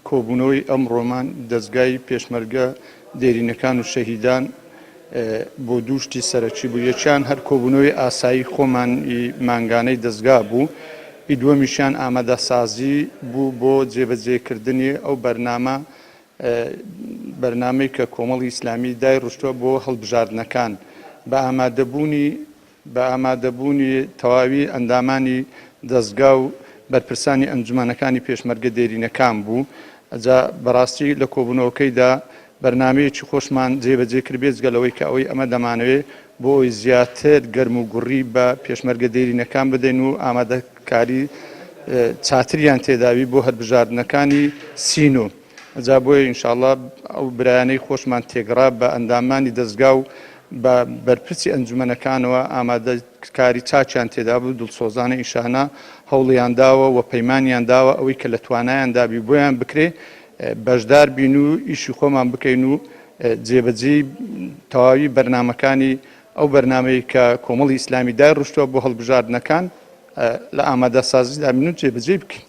کۆبوونەوەی ئەمڕۆمان دەزگای پێشمەرگە دێرینەکان و شەهیدان بۆ دوو شتی سەرەکی بوو، یەکیان هەر کۆبوونەوەی ئاسایی خۆمان ی مانگانەی دەزگا بوو، ئی دووەمیشیان ئامادەسازی بوو بۆ جێبەجێکردنی ئەو بەرنامە بەرنامەی کە کۆمەڵی ئیسلامی دایڕشتووە بۆ هەڵبژاردنەکان بە ئامادەبوونی بە ئامادەبوونی تەواوی ئەندامانی دەزگا و بەرپرسانی ئەنجومەنەکانی پێشمەرگە دێرینەکان بوو. جا بەڕاستی لە کۆبوونەوەکەیدا بەرنامەیەکی خۆشمان جێبەجێ کرد بێجگە لەوەی کە ئەوەی ئەمە دەمانەوێ بۆ ئەوەی زیاتر گەرموگوڕی بە پێشمەرگە دێرینەکان بدەین و ئامادەکاری چاتریان تێداوی بۆ هەربژاردنەکانی سینۆ. جا بۆیە ان شاء اللە ئەو برایانەی خۆشمان تێگڕا بە ئەندامانی دەزگا و بە بەرپرسی ئەنجومەنەکانەوە ئامادەکاری چاکیان تێدا بوو دڵسۆزانە ئیشانە هەوڵیان داوە و پەیمانیان داوە ئەوەی کە لە توانایان دابی بۆیان بکرێ بەشدار بین و ئیشی خۆمان بکەین و جێبەجێی تەواوی بەرنامەکانی ئەو بەرنامەی کە کۆمەڵی ئیسلامی دایڕشتووە بۆ هەڵبژاردنەکان لە ئامادەسازیدا بین و جێبەجێی بکەین.